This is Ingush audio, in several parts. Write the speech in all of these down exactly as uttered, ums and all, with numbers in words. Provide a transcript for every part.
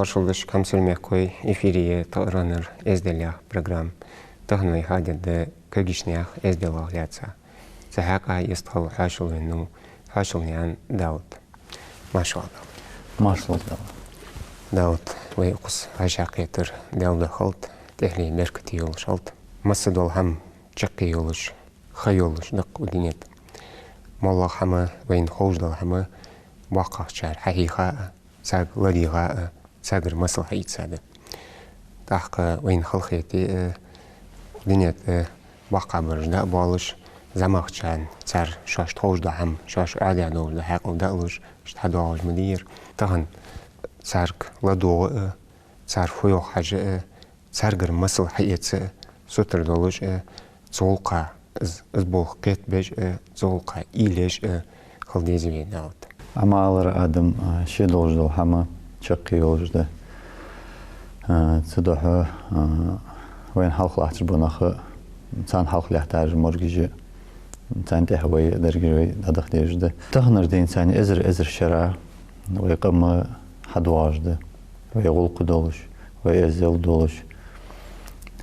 Маршал да шуга, хьамсара мехкахой, эфире я тха «Ранар эздел» яха программа. Тахан вай хьадергда кагийча наьха эзделах лаьца. Цу хьакъехьа йистхила хьоашалгӀа венав Хьоашалнаькъан Даьлат. Маршал да. Маршал да. Даьлат, вай укхаза вӀашагӀкхетар Даьла духьа хилда, тӀехьале беркате йолаш хилда. Масса дола хӀама чаккхе йолаш, ха йолаш да-кх укх дунен тӀа. МоллагӀа хӀама, вайна ховш дола хӀама боккхагӀчар хьахьийха а, царга ладийгӀа а, царгара масал хьаийца а да. ТӀаккха вайна халахете а, укх дунен тӀа боккхагӀбараш дӀа а боалаш, зӀамагӀчарна цар шоашта ховш дола хӀама, шоаш Ӏаьдала долаш дола хьаькъал дӀа а луш, иштта хьадоагӀаш ма дий ер. Тахан царга ладувгӀа а, цар фу йоах хьажа а, царгара масал хьаэца а, сутара долаш а, цу гӀулакха из, из болх кхетабеш а, цу гӀулакха уйла еш а хила деза вай, Даьлат. Ӏа ма аллара, адам, а, ше долаш дола хӀама чаккхе йолаш да. А, цудухьа, а, вайна хьалха латташ бола нах а, царна хьалха лаьттараш моргаш а, царна тӀехьа вай дерригаш вай дӀадаха дезаш да. Таханарча дийнахьа царна эзар-эзар шера вай къам хьадоагӀаш да. Вай гӀулакх долаш, вай эздел долаш,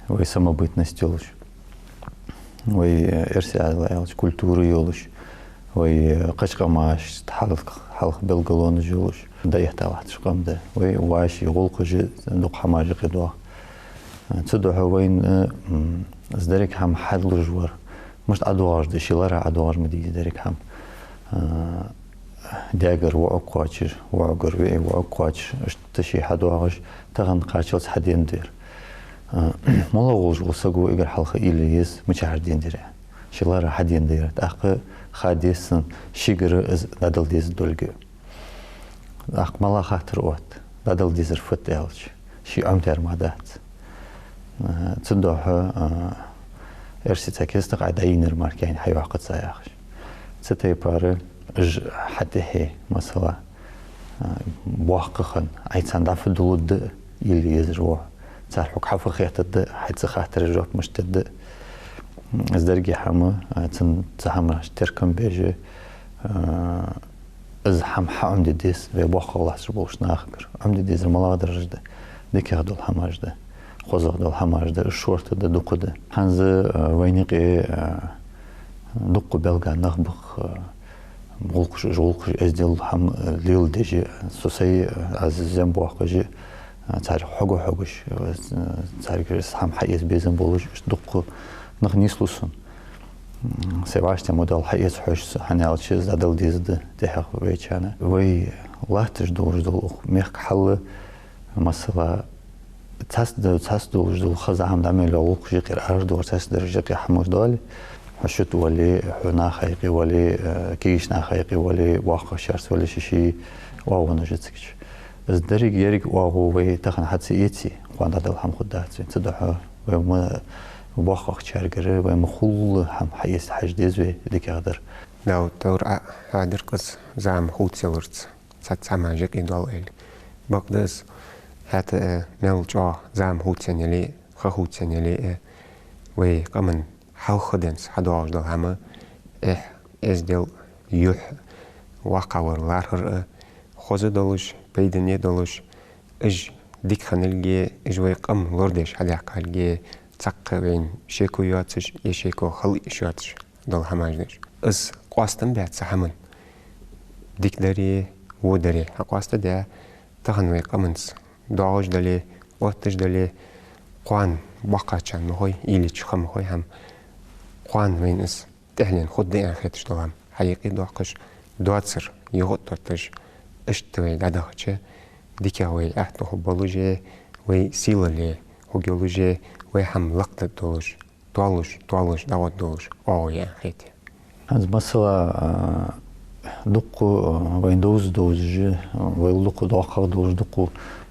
вай самобытность йолаш, вай, э, эрсий ала аьлча, культура йолаш, вай, э, кхыча къамашта хьалха, хьалха белгалонаш йолаш, дӀаэтта латташ къам да. Вай вӀаший гӀулакхаш а, дукха хӀамаш а кхы доагӀа. Цудухьа вайна, м, из деррига хӀама хьалуш вар. Мишта ӀодоагӀаш да, ший ларах ӀодоагӀаш ма дий из деррига хӀама. А, даьгара воӀ кхоачаш, воӀагара виӀий воӀ кхоачаш, иштта ше хьадоагӀаш, тахан кхаччалца хьадена да ер. А, моллагӀа волаш вола саг ва эггара хьалха уйла е еза, мичахьара дена да ер. Ший ларах хьадена да ер. ТӀаккха ха деза цунна, шийгара из дӀадала деза долга. ТӀаккха малагӀа хаттар отт, дӀадала дезар фуд аьлча, ший Ӏомадаьр мара дац. Э, цудухьа, э, эрсий цхьа кистакх дӀайийнар мара кхы хьайоаккхац яхаш. Цу тайпара уж хьа тӀехье, масала, э, боккха хинна, Ӏа царна дӀа фу дулларгда, уйла е езар ва хьо. Цар хьога хьа фу хеттаргда, хьай цу хаттара жоп мишта дергда. Из деррига хӀама, э, цун цу хӀаманаш теркам беш а, э, из хӀама хьаӀомаде деза вай боккхагӀа латташ болча нахагара. Ӏомаде дезар малагӀа дараш да? ДикагӀа дола хӀамаш да, хозагӀа дола хӀамаш да, уж шортта да, дукха да. ХӀанз, э, вайна юкъе, э, дукха белгала нах ба-кх, э, гӀулакхаш, уж гӀулакхаш, эздел хӀама, э, леладеш а, со сай, э, аз зем боаккхаш а, э, царга хьога-хьогаш, э, царга из хӀама хьаэца безам болаш, уж дукха нах нийслу сона. М, сай вӀаштӀехьа мо Даьла хьаэца хьожаш, хӀана аьлча из дӀадала деза да тӀехьагӀа вайчарна. Вай латташ долаш дола укх мехка хьал, масала, цхьацца, цхьацца долаш дола ха, зӀамига хӀама дӀа мел йола гӀулакхаш юкъера арадоагӀар, цхьацца дараш юкъе хӀамаш доале, хьо шуьта вале, хьо наха юкъе вале, э, кагийча наха юкъе вале, боккхагӀчарца вале, ший-ший оагӀонаш я цига. Из деррига еррига оагӀув вай тахан хьа ца эце, кхоана дӀадала хӀама хургдац вайна. Цудухьа вай ма боккхагӀчаргара, вай ма хулла хӀама хьаэца хьажа деза вай дикагӀдар. Даьлат, товр Ӏа хьадир-кх из зама хувцаяларца цхьацца хӀамаш юкъе доал аьле. Бакъда из, хӀаьта, э, мел чӀоагӀа зама хувцаенна яле а, ха хувцаенна яле а, вай къаман хьалха денз хьадоагӀаш дола хӀама, эхь, эздел, юхь, воккхагӀвар лархӀар а, хоза долаш, пайдане долаш, уж дика хинналга, уж вай къам лорадеш хьадаьккхалга, цхьаккха вайна шеко йоацаш, е шеко хила йиш йоацаш дола хӀамаш да уж. Из къоастам баь цу хӀаман, дикадари, водари хьакъоастадаь, тахан вай къаманца доагӀаш дале, отташ дале, кхоана боккхагӀчарна ма хой, уйла еча ха ма хой хӀама, кхоана вайна из тӀехьленна хургда аьнна хеташ дола хӀама хьайкъийдоаккхаш, доацар юха а тотташ, иштта вай дӀадахача, дикагӀа вай аьттув хургболаш а, вай сийлале хургйолаш а, вай хӀама лакхдергдолаш, тоалуш, тоалуш, дӀагӀоргдолаш оагӀув я аьнна хет. ХӀанз, масала, а, дукха, а, вайна довза-довзаш а, вай дукха доккхагӀа долаш, дукха,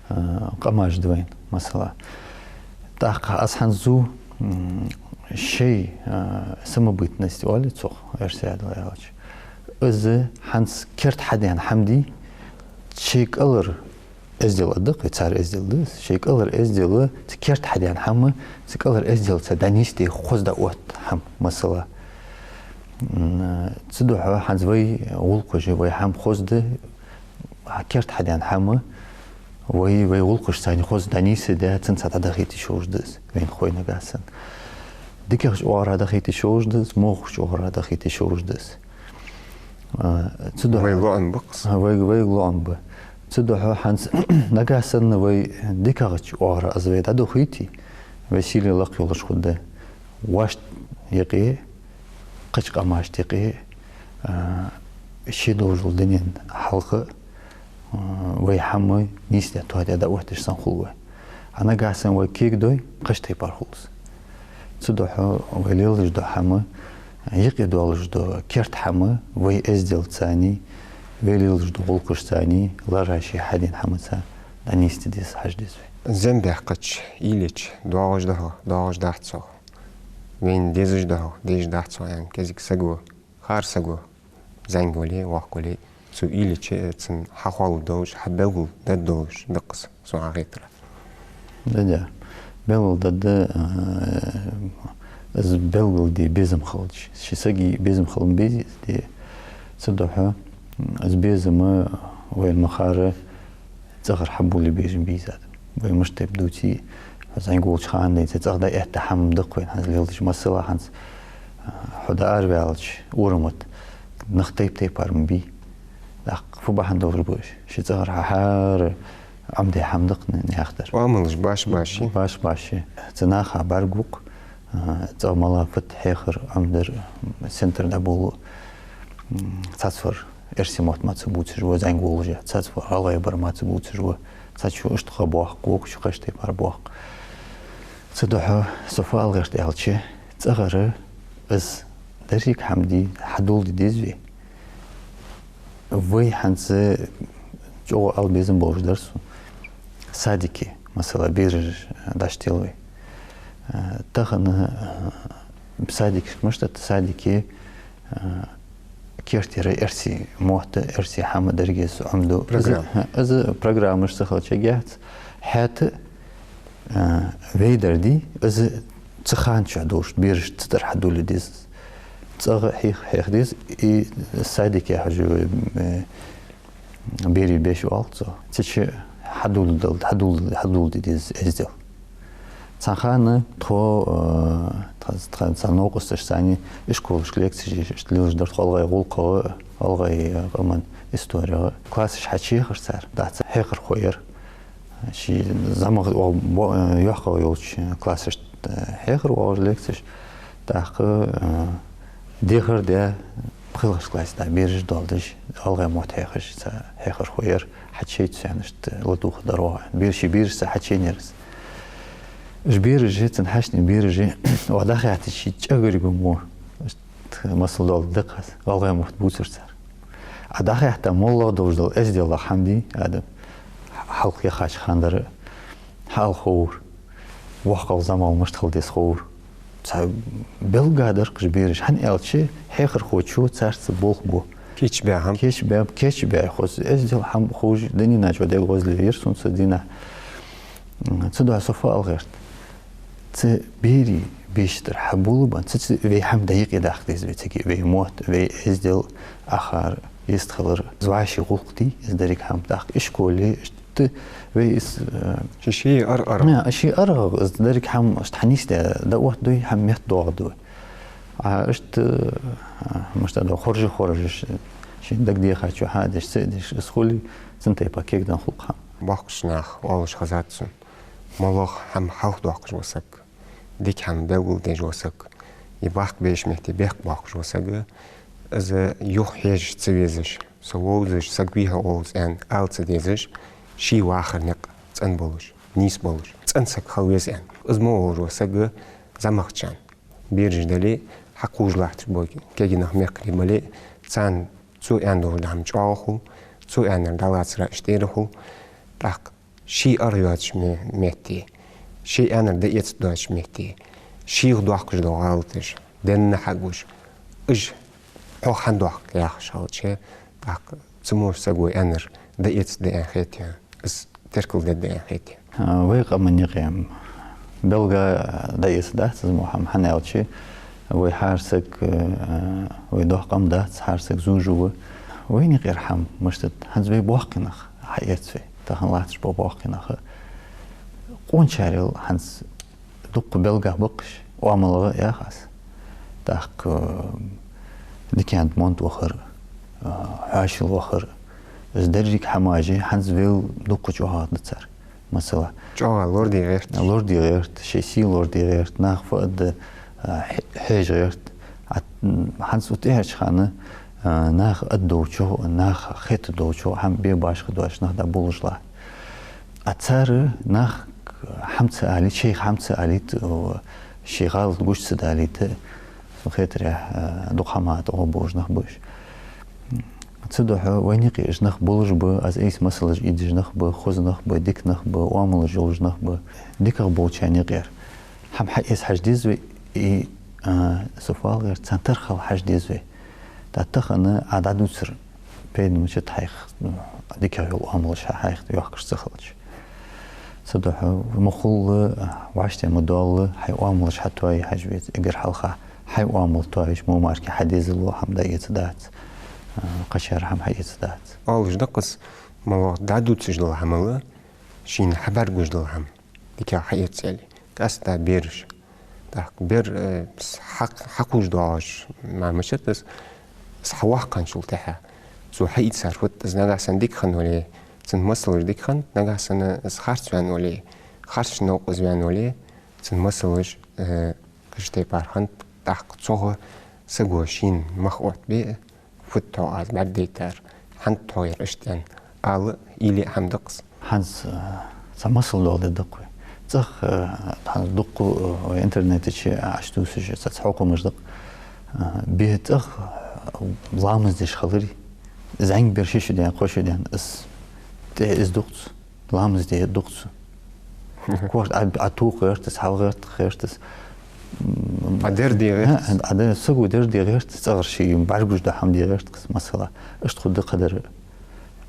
а, къамаш да вайна, масала. ТӀаккха аз хӀанз зу, м, шоай, а, самобытность оал цох, эрсий ала аьлча. Из хӀанз керта хьадена хӀама дий, шоай кӀалхара эздел а да-кх, цар эздел да из, шоай кӀалхара эздел, цу керта хьадена хӀама, цу кӀалхара эзделца дӀанийсде хоза дӀаотт хӀама, масала. М, цудухьа хӀанз вай гӀулакхаш а, вай хӀама хоза да, керта хьадена хӀама, Вай, вай гӀулакхашца хоза дӀанийсде, цунца дӀадахийта йиш йолаш да из, вайна хой нагахьа санна. ДикагӀча оагӀорахьа дахийта йиш йолаш да из, могӀача оагӀорахьа дахийта йиш йолаш да из. А, цудухьа вай лоӀам ба-кх из. А, вай, вай лоӀам ба. Цудухьа хӀанз нагахьа санна вай дикагӀча оагӀорахьа из вай дӀадохийте, вай сийле лакха йолаш хургда. Вешта юкъе, кхыча къамашта юкъе, а, ше долча дунен хьалха, а, вай хӀама нийсде, тоаде дӀаоттадеш санна хул вай. А нагахьа санна вай кегадой, кхыча тайпара хул из. Цудухьа вай лелаш дола хӀама, юкъе долаш дола керда хӀама, вай эзделцеи, вай лелаш долча гӀулакхашцеи, лархӀа ше хьадена хӀамаца дӀанийсде деза, хьажа деза вай. Зем баьккхача, уйла йича, доагӀаш да хьо, доагӀаш дац хьо, вайна дезаш да хьо, дезаш дац хьо аьнна, кӀезига саго, хӀара саго, зӀамига вале, воккха вале, цо уйла йича, цунна хьахоалургдолаш, хьабелгалдергдолаш долаш да-кх из, сона хетарах. Да, да. Белгалдергда, а, из белгалде безам хилча. Ший сага безам хила ма безий из, де. Цудухьа, м, из безам вайна ма харра, цӀагӀара хьабовла безам ба из, адам. Вай мишта тайпа дувце, хьо зӀамига волча хана денз цӀагӀа дӀаэтта хӀама да-кх вайна хӀанз леладеш. Масала, хӀанз, а, хьо дӀаараваьлча урамат, нах тайп-тайпара ма бий. ТӀаккха фу бахьан долаш ба уж? Ший цӀагӀара хьа-, хӀара Ӏомадаь хӀама да-кх наьха дар. Оамалаш башха-башха я. Башха-башха я. Цу наха бӀаргагу-кх, а, цӀагӀа малагӀа фуд хьехар, Ӏомадар, сенна тӀара дӀабовла, м, цхьаццавар эрсий мотт ма ца бувцаш ва, зӀамига волаш а, цхьаццавар гӀалгӀай бар ма ца бувцаш ва, цхьачо иштта ха боаккх, вокхачо кхыча тайпара боаккх. Цудухьа со фу ала гӀерт аьлча, цӀагӀара из деррига хӀама де, хьадовла де деза вай. Вай хӀанз чӀоагӀа ала безам болаш дар сона. Садике, масала, бераш дӀачудел вай. Э, тахан, э, садикашка мишта да, садике, э, керттера эрсий мотт, эрсий хӀама деррига из Ӏомаду. Из, программа. Из программаш ца хилча яц. ХӀаьта, э, вай дар дий, из цу хана чу долаш, бераш цу тӀара хьадовла деза. ЦӀагӀа хьех-, хьеха деза, и садике хьажа, э, берий беш оал цох. Цу чу хьадовла дал-, хьадовла, хьадовла де деза эздел. Цхьан хана тхо, э, тха, тха, цхьан новкъосташцеи ишколашка лекцеш еш, иштта лелаш дар тхо гӀалгӀай гӀулакхагӀа, гӀалгӀай, э, къаман исторегӀа. Классаш хьачуехаш цар, дӀа цар хьехархо яр. Ший зӀамагӀа, о, бо-, э, йоккхагӀа йолча классашта, э, хьехар воагӀаш лекцеш, тӀаккха, э, дехар даь, пхелагӀча классе дӀа бераш доаладеш, гӀалгӀай мотт хьехаш цхьа хьехархо яр, хьачуейта царна, иштта латоха дар оаха. Бераш, ший берашца хьачуенаяр из. Уж бераш, цун хьаштий бераш, оаха дӀахаьттача, чӀагаргва мо, иштта масал доаладу-кх аз, гӀалгӀай мотт бувцар цар. А дӀахаьтта моллагӀа долаш дола эзделах хӀама дий, адам, хьалха яхача хана дар, хьаала ховра, воккхагӀа зӀамагӀа мишта хила деза ховра. Цхьа белггала дар-кх уж бераш, хӀана аьлча хьехархочо царца болх бу. Кийчбаь хӀама. Кийчбаь, кийчбаь хоза. Эздел хӀама ховш, дунен чу дегӀ гӀозле яр сона цу дийнахьа. Цудухьа со фу ала гӀерт. Цу берий беша тӀара хьабовла бан, цу, цу вай хӀама дӀа юкъе даккха деза вай цига, вай мотт, вай эздел, ахар, йистхилар, из вӀаший гӀулакх дий, из деррига хӀама. ТӀаккха ишколе, иштта вай из, э, ший-ший ар-, ара. Э, ший аргӀагӀа из деррига хӀама, иштта хьанийсде дӀаоттадой, хӀама меттадоагӀаргда вай. А иштта, э, мишта да, хоржа-хоржаш, шийна дагадехачоа хьадеш, ца а деш, из хуле, цун тайпара кегаденна хул-кх хӀама. Боккхийча наха оалаш хезад сона: малагӀа хӀама хьалхадоаккхаш вола саг, дика хӀама белгалдеш вола саг, е баккха беш метте бехк боаккхаш вола саг, из юха хьежаш ца везаш, со вовзаш, саг вий хьо оалаш аьнна ала ца дезаш, ший вахара никъ цӀена болаш, нийса болаш, цӀена саг хила веза аьнна. Из мо волаш вола саг зӀамагӀчарна, бераш дале, хьакхувш латташ бола кегий нах, мехкарий бале, царна цо аьнна долаш дола хӀама чӀоагӀа хул, цо аьннар дӀалацар иштта тӀера хул. ТӀаккха ший аргӀа йоацача ме-, метте, ший аьннар дӀаэцаргдоацача метте, шийх доаккхаш дола гӀалаташ денна хьагуш, уж хьох хӀана доаккх яхаш хилча, тӀаккха цу мо саго аьннар дӀаэцаргда аьнна хет, из теркалдергда аьнна хет. А, вай къаман юкъе-м белгала дӀаэцаргдац из мо хӀама, хӀана аьлча вай хӀара саг, э, вай доккха къам дац, хӀара саг зувш ва. Вайна юкъера хӀама мишта да, хӀанз вай боккхий нах хьаэц вай. тахан латташ бола боккхий нах а. Къоначарел хӀанз дукха белггала ба-кх уж, оамалгӀа а ях аз. ТӀаккха, э, дикан монта вахар, э, хьоашал вахар. Из деррига хӀамаш хӀанз вел дукха чӀоагӀа да цар. Масала, чӀоагӀа лораде гӀерт. Лораде гӀерт, шоай сий лораде гӀерт, наха фу аргда, а, хье-, хьежа гӀерт. А, м, хӀанз цу тӀехьарча хана, а, наха аргдолчох, наха хетаргдолчох хӀама бе башха доацаш нах да болаш ла. А цар нах хӀама ца алийта, шоайх хӀама ца алийта, о, шоай гӀалат гуш ца далийта, сона хетарехь, а, дукха хӀама тӀагӀо болаш нах ба уж. Цудухьа вайна юкъе уж нах болаш ба, аз айса масалаш ийдеш нах ба, хоза нах ба, дика нах ба, оамалаш йолаш нах ба, дикагӀа болчарна юкъера. ХӀама хьаэца хьажа деза вай, и, а, со фу ала гӀерт, царна тархал хьажа деза вай. ТӀаккха тахан Ӏа дӀадувцар пайдана ма дац хьайх, дикагӀа йола оамалаш хьайх йохкаш ца хилча. Цудухьа мухула, вӀаштӀехьа ма доалла, хьай оамалаш хьатоае хьажа веза, эггара хьалха хьай оамал тоаеш, мо марке хьа дезало хӀама дӀаэца дац, а, кхычар хӀама хьаэца дац. Оалаш да-кх из, малав дӀадувцаш дола хӀамал, шийна хьабӀаргагуш дола хӀама дикагӀа хьаэца аьле, къаьстта бераш. ТӀаккха бер, э, с-, хьакх-, хьакхувш доагӀаш ма мичад из, из хьавоаккхачул тӀехьагӀа. Цо хьаийцар фуд, из нагахьа санна дика хинна вале, цун масалаш дика хиннад, нагахьа санна из харц ваьнна вале, харц новкъа из ваьнна вале, цун масалаш, э, кхыча тайпара хиннад, тӀаккха цох саго шийна мах оттабе, фуд-хьогӀ аз бӀаргадайтар, хӀанз-хьогӀ ер иштта аьнна ала, или хӀама да-кх из. ХӀанз, э, цхьа масал доаладергда-кх вай. ЦӀагӀа, э, хӀанз дукха, э, вай интернета чу Ӏаш дувцаш цхьацца хьукмаш да-кх. Э, бе цӀагӀа, э, ламаз деш хилар, зӀамига бер ши шу даьнна, кхо шу даьнна, из тӀехьа из дукха цо. Ламаз де дукха цо. Корта Ӏа, Ӏа тоха гӀерт из, хьалгӀерта гӀерт из. М, Ӏа дер де гӀерт из. ХӀа, Ӏа дер, саго дер де гӀерт из, цӀагӀара ший бӀаргагуш дола хӀама де гӀерт из, масала. Иштта хургда кхыдар.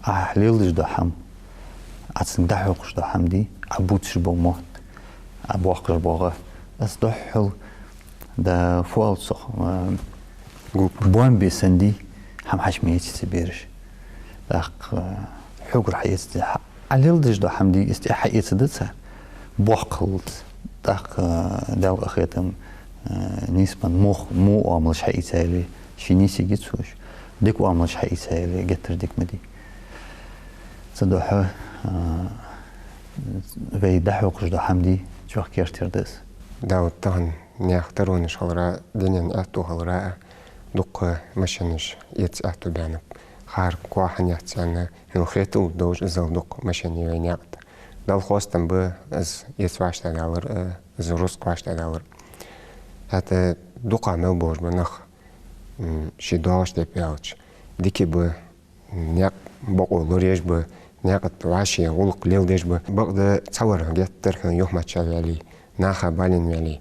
Ӏа леладеш дола хӀама, Ӏа цунга дӀахьокхаш дола хӀама дий, Ӏа бувцаш бола мотт, Ӏа боаккхаш бола гӀа. Из духхьал да фу оал цох, э, губ, бомбе санна дий, хӀама хьачу ма эций цу бераша. ТӀаккха, э, хьогара хьаэцаргда. Хьа-, Ӏа леладеш дола хӀама дий, из тӀехьа хьаэцаргда цар. Боккхалца. ТӀаккха, э, Даьла къахетам, э, нийсбенна мух-, во оамалаш хьаийца яле, ший нийсаца гуш, дика оамалаш хьаийца яле, геттара дика ма дий. Цудухьа, э, вай дӀахьокхаш дола хӀама дий, чӀоагӀа керттера да из. Дала тахан наьха таронаш хилара, дунен аьттув хилара, дукха машенаш эца аьттув баьннаб. ХӀара кхо хьанехцена, ну, хеталургдолаш, иззал дукха машен я вай наькъа тӀа. Далла хоастам ба из эца вӀаштӀехьадалар, э, из рузкъа вӀаштӀехьадалар. ХӀаьта дукха мел болаш ба нах, м, ший доагӀача тайпара аьлча, дика ба, наькъа бокъо лораеш ба, наькъа тӀа вӀаший гӀулакх леладеш ба. Бакъда цхьавар геттара хьона юхамаччалваьле, наха баленваьле,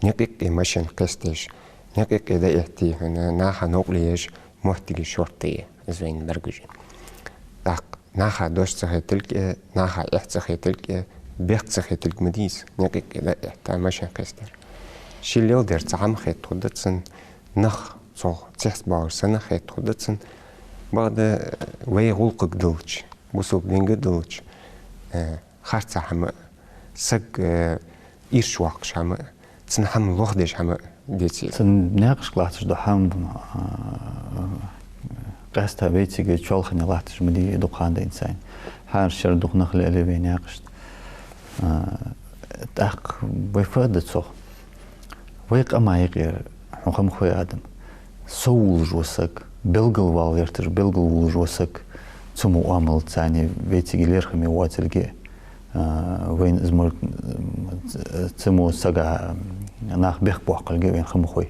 наькъа юкъе машен кхесташ, наькъа юкъе дӀаэтте хьона, наха новкъарле еш моттигаш шортта я, из вайна бӀаргагуш я. ТӀаккха наха дош ца хетилга а, наха эхь ца хетилга а, бехк ца хетилга ма дий из, наькъа юкъе дӀаэтта машен кхестар. Ший леладер цхьа хӀама хетаргда цунна, нах цох цецбоалаш санна хетаргда цунна. Бакъда, э, вай гӀулакхага диллача, бусалба динга диллача, э, харца хӀама, саг, э, ирча воаккхаш хӀама, цун хӀама лохдеш хӀама деций. Цун наькъашка латташ дола хӀама, а, къаьстта вайцига чоалхане латташ ма дий, дукха ха дайна сайна. ХӀара шера дукха нах ле-, лелае вай наькъашта. А, тӀаккха вай фу аргда цох? Вай къаман юкъера, хьона ха ма хой, Адам, сов волаш вола саг, белгалвала гӀерташ, белгалволаш вола саг, цу мо оамалца цхьана вайцига лерхӀаме воацилга, а, вайна из мар-, цу мо сага нах бехк боаккхилга вайна ха ма хой.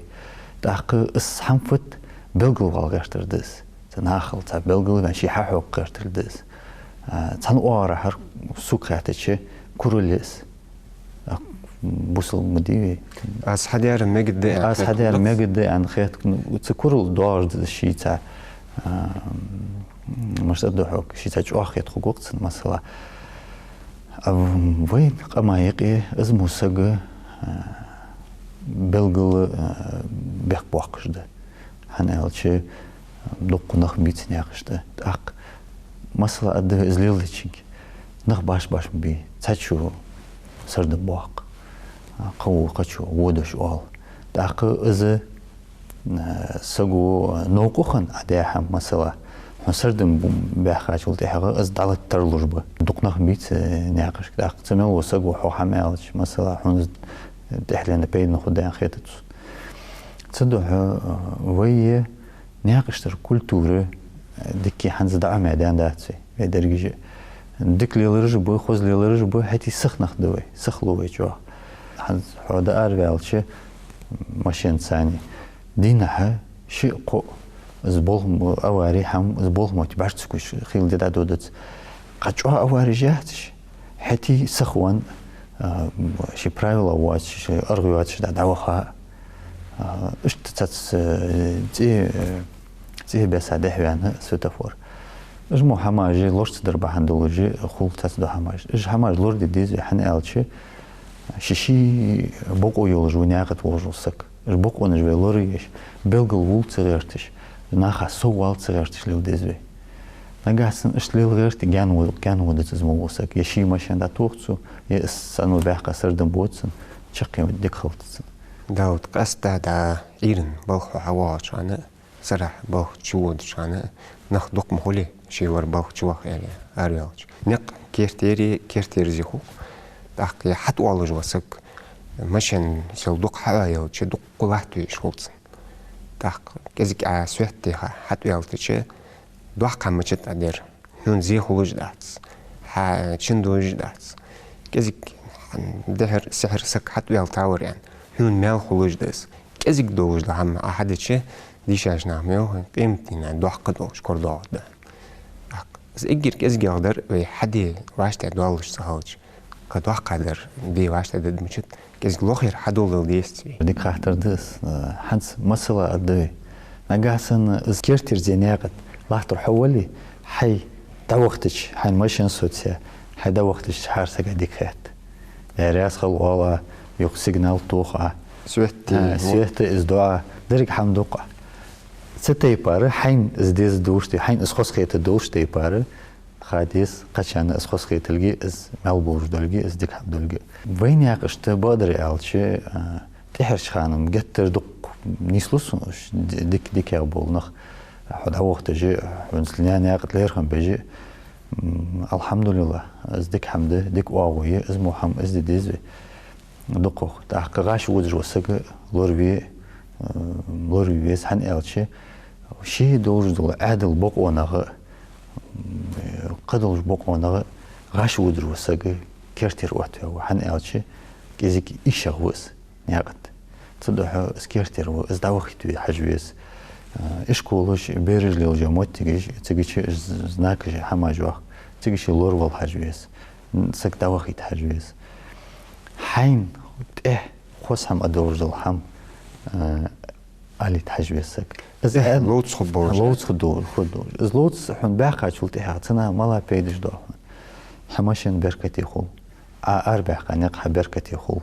ТӀаккха из хӀама фуд, белгалвала гӀертар да из. Цу нахал цхьа белгалваьнна, ше хьахьокха гӀертар да из. А, цхьан оагӀорахьара сога хаьттача, курал я из. А, бусалба ма дий вай. Аз хьадаьр мегаргда аьнна, аз хьадаьр мегаргда аьнна хет, ну, цу курал доагӀаш да шийца, а, м, мишта аргда хьога, шийца чӀоагӀа хетаргва-кх цунна, масала. А, вай къаман юкъе из мо саг, а, белгала, а, бехк боаккхаш да. ХӀана аьлча, дукха нах бийца наькъашта. ТӀаккха, масала, аргда вай из леладечунга. Нах баш-баш ма бий, цхьачо сардам боаккх, кхы во кхычо водаш оал. ТӀаккха из, э, саго новкъа хинна Ӏа даь хӀама, масала, хьона сардам бу-, баьхкачул тӀехьагӀа из дӀалатта тарлуш ба. Дукха нах бий цу наькъашка. ТӀаккха цу мел вола саго хьох хӀама аьлча, масала, хьона из тӀехьленна пайдана хургда аьнна хетац. Цудухьа, э, вай наькъаш тӀара культура, э, дикка хӀанз дӀа а ма даьннадац вай, вай дерригаш а. Дика лелараш а ба, хоза лелараш а ба, хӀаьта а сиха нах да вай, сихлу вай чӀоагӀа. ХӀанз хьо дӀаараваьлча машенаца, дийнахьа шиъ-кхоъ из болх м-, авари хӀама, из болх мотт бӀарга ца гуш хила ди дӀадодац. Кхы чӀоагӀа авареш яц уж, хӀаьта а сихвенна, а, ший правила воацаш, ший аргӀа йоацаш дӀа-, дӀаваха. А, иштта цхьацца, э, цӀе, э, цӀе беса дехьаваьнна светофор. Уж мо хӀамаш лош ца дар бахьан долаш хул цхьацца дола хӀамаш. Уж хӀамаш лораде деза вай, хӀана аьлча, ший-ший бокъо йолаш ва наькъа тӀа волаш вола саг. Уж бокъонаш вай лораеш, белгалвувла ца гӀерташ, наха соввала ца гӀерташ леладе деза вай. Нагахьа санна иштта лела гӀерте, гаьна во-, гаьна вода цу мел вола саг. Е ший машен дӀатох цо, е из цхьанне баьхка сардам бода цунна, чаккхе дика хилац цунна. Дауд, къаьстта дӀа Ӏуйрийна балха хьо хьавоагӀача хана, сарахьа балха чуводача хана, нах дукха ма хулий, ший вар балха чуваха аьле, араваьлча. Никъ кертера, кертеразе хул. ТӀаккха е хьатӀаоалаш вола саг, машен сел дукха хьаоаялча, дукха латта везаш хул цунна. ТӀаккха кӀезига Ӏа свет теха хьатӀаваьлча, доккха хӀама мичад Ӏа дер. Хьона зе хулаш дац, хьа чин долаш дац. КӀезига дехьара-сехьара саг хьатӀаваьлча, тавар аьнна, хьона маьл хулаш да из. КӀезига долаш дола хӀама Ӏа хьадича, дийшача наха ма йоахий, къематдийнахьа доккха долаш корадоагӀаргда. ТӀаккха из эггара кӀезигагӀа дар вай хьаде вӀаштӀехьа доаллаш ца хилча, кхы доккхагӀдар де вӀаштӀехьа дергда мичад, кӀезига лохера хьадоладала дезац вай. Дика хаттар да из, э, хӀанз масала аргда вай. Нагахьа санна из кертеразе наькъа тӀа латтар хьо вале, хьай дӀавахийтача, хьайна машен соцаяь, хьай дӀавахийтача хӀара сага дика хет. Е раьза хила оал Ӏа, юха сигнал тох Ӏа. Свет те, а, во. Свет те из доа, деррига хӀама дукха. Цу тайпара хьайна из деза долаш тайпара, хьайна из хоза хетаргдолаш тайпара ха деза, кхычарна из хоза хеталга, из маьл болаш долга, из дика хӀама долга. Вай наькъаш тӀа бакъдар аьлча, а, тӀехьарча хана-м геттара дукха нийслу сона уж ди-, дика, дикагӀа бола нах. Хьо дӀавахийташ а, хьона цу наькъа тӀа лерхӀам беш а, м, алхьамдулиллахӀ, из дика хӀама да, дика оагӀув я, из мо хӀама эздел де деза вай. ДукхагӀа. ТӀаккха гӀаш водаш вола саг лораве, э, лораве веза, хӀана аьлча, ше долаш дола Ӏаьдала бокъонагӀа, м, кхыдолча бокъонагӀа гӀаш водар ва саг кертера оттаваь ва, хӀана аьлча кӀезига ийшагӀа ва из наькъа тӀа. Цудухьа из кертера ва, из дӀавахийта ве-, хьажа веза. Э, ишколаш, бераш лелаш йола моттигаш, цига чу из знакаш, хӀамаш йоах, цига чу лоравала хьажа веза. Саг дӀавахийта хьажа веза. Хьайна тӀехьа хоза хӀама а долаш дола хӀама, э, алийта хьажа веза саг. Из э, аьнна, ловца хургболаш. Ловца хургдолаш, хургдолаш. Из ловца хьона баьхкачул тӀехьагӀа цу наха малагӀа пайдаш доал хьона? Хьа машен беркате хул. Ӏа арабаьхка никъ хьа беркате хул.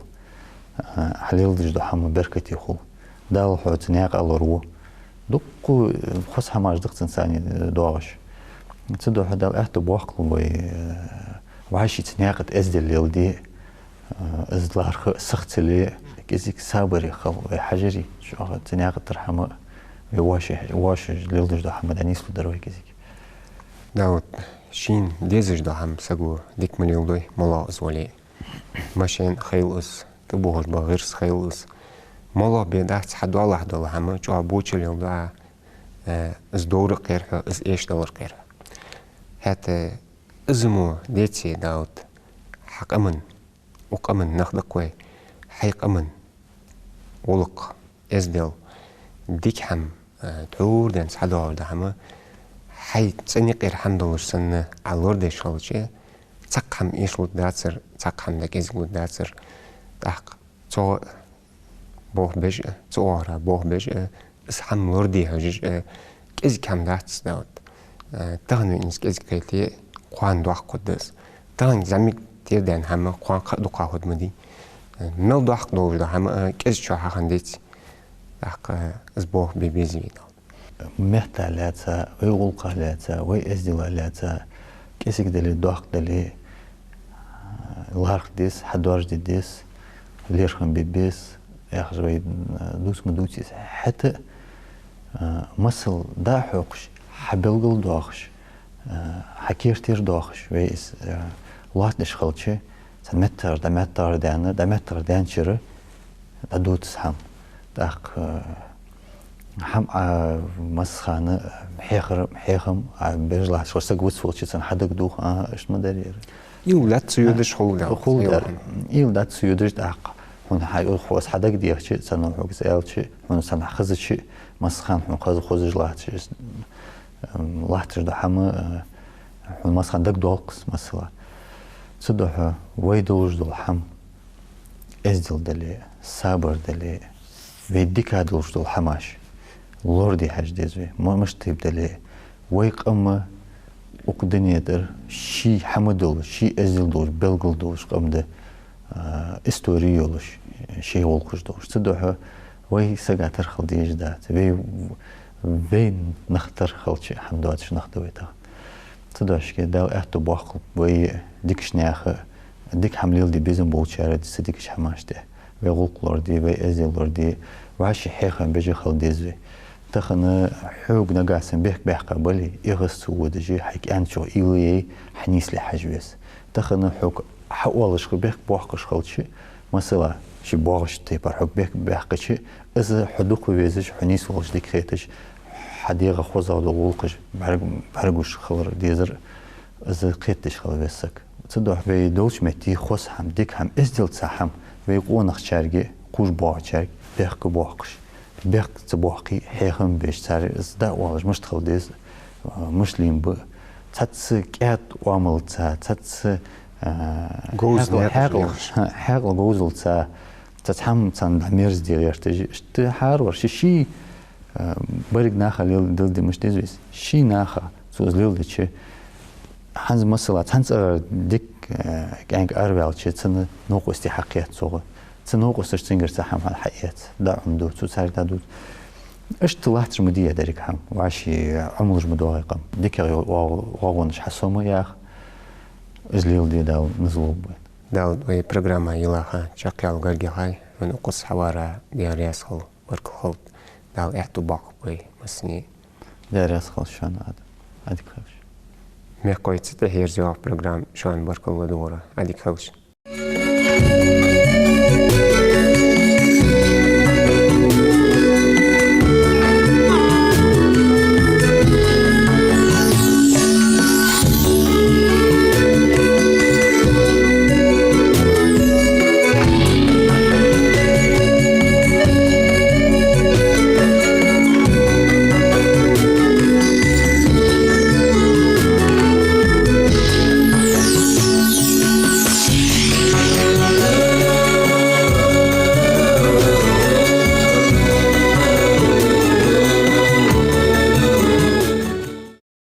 Э, хьа леладеш дола хӀама беркате хул. Дала хьо цу наькъа лораву. Дукха, э, хоза хӀамаш да-кх цунца, э, доагӀаш. Цудухьа Дала аьттув боаккхалба вай, э, вӀаший цу наькъа тӀа эздел леладе, э, из лархӀа сиха ца ле, кӀезига сабаре хила вай хьажаре, чӀоагӀа цу наькъа тӀара хӀама, вай воаш-, воашош леладеш дола хӀама дӀанийслургдар вай кӀезига. Дауд, шийна дезаш дола хӀама саго дика ма леладой, малагӀа из вале а. Машен хийла из, тӀабохаш бола гӀирс хийла из. МалагӀа бе дац, хьа доалахьа дола хӀама чӀоагӀа боча леладу Ӏа, э, из довра кхер хьо, из эшадалар кхер хьо. ХӀаьта из мо деце, Дауд, хьа къаман, укх къаман нах да-кх вай, хьай къаман гӀулакх, эздел, дика хӀама, э, тхьовра денз хьадоагӀаш дола хӀама, хьай цӀен юкъера хӀама долаш санна Ӏа лорадеш хилча, цхьаккха хӀама эшалургдацар, цхьаккха хӀама дӀакӀезигалургдацар, тӀаккха цу болх беш а, цу оагӀорахьа болх беш а, из хӀама лораде хьожаш а, кӀезига хӀама дац, Дауд. Э, тахан вайна из кӀезига кхете, кхоана доккха хургда из. Тахан зӀамига тӀера даьнна хӀама кхоана кхы а дукха хургда ма дий. Э, мел доккха долаш дола хӀама а кӀезига чухьа хинна деце, тӀаккха из болх бе беза вай, Дауд. Метта лаьца, вай гӀулакха лаьца, вай эздела лаьца, кӀезига дале, доккха дале, лархӀа деза, хьадоаржаде деза, лерхӀам бе беза, яхаш вай, э, дувца ма дувца из. ХӀаьта, э, масал дӀахьокхаш, хьабелгалдоахаш, э, хьакертера доахаш, вай из, э, лоацдеш хилча, цхьа меттагӀа, дӀа меттагӀа даьнна, дӀа меттагӀа даьннача шера дӀадувц из хӀама. ТӀаккха, э, хӀама, а, массахана хьехар, хьехам, а, беш латташ, хьо саг вицволча цунна хьадагадоах, а, иштта ма дарий ер. Уйла дац ца йодаш хул, да. Хул, да. Уйла дац ца йодаш, тӀаккха хьона хьа-, хьо из хьадагадехача, цунна хьога из аьлча, хьона цунна хезача, массахана хьона хеза-, хозаш латташ, из, м, латташ дола хӀама, э, хьона массахана дагадоалл-кх из, масала. Цудухьа вай долаш дола хӀама, эздел дале, сабар дале, вай дика долаш дола хӀамаш лораде хьажа деза вай. Ма-, мишта тайпа дале, вай къам укх дунен тӀара ший хӀама долаш, ший эздел долаш, белгала долаш къам да, а, истори йолаш, ший гӀулакхаш долаш. Цудухьа вай сага тара хила дезаш дац. Вай, вай нах тара хилча, хӀама доацаш нах да вай тахан. Цудухьа шке Дала аьттув боаккхалба вай дикача наьха, дика хӀама леладе безам болчар дика, дикача хӀамаш тӀа. Вай гӀулакх лораде, вай эздел лораде, вӀаший хьехам беш хила деза вай. Тахан хьога нагахьа санна бехк баьккха бале, эгӀаз ца водаш, хьай кӀаьнчо уйла яь, хьанийсле хьажа веза. Тахан хьога хьаоалаш хи-, бехк боаккхаш хилча, масала, ший боагӀача тайпара хьога бехк баьккхача, из хьо дукха везаш, хьо нийса волаш дика хеташ, хьа дегӀа хозагӀа дола гӀулакхаш бӀарг-, бӀаргагуш хилар дезар, из кхетадеш хила веза саг. Цудухьа вай долча метте хоза хӀама, дика хӀама, эздел цхьа хӀама, вай къонахчарга, кхувш боагӀачарга бехк боаккхаш, бехк ца боаккхе, хьехам беш, цар из дӀаоалаш, мишта хила деза, а, мишта лийна ба, цхьацца кӀаьда оамалца, цхьацца, а, говза хьаькъал, наькъаш хьаькъал, лелаш. Хьа-, хьаькъала говзалца, цхьацца хӀама царна дӀа мерза де гӀерташ, иштта хӀаравар ший, ший, а, берригача наха лел-, леладе мишта деза вай из? Ший наха цо из леладича, хӀанз масала, цхьан цӀагӀара дика, а, кӀаьнк араваьлча, цун новкъостий хьакхет цох. Цун новкъосташа цунгара цхьа хӀама хьаэц, дӀа Ӏомаду, цо царга дӀадувц. Иштта латташ ма дий ер деррига хӀама, вӀаший Ӏомалуш ма доагӀий къам. ДикагӀа йола оагӀ-, оагӀонаш хьасома яха, из леладе Дала низ лулба вайна. Дала вай программа йилла ха чакхъяла гаргаяхай, хьона укхаза хьаварах Даьла раьза хилва, баркал хилда. Дала аьттув боаккхалба вай массане. Даьла раьза хилва шоана, Ӏа-, Ӏадика хийла. Мехкахой, цу тӀа хьерза йоагӀа программа, шоана баркал ладувгӀар, Ӏадика хийла.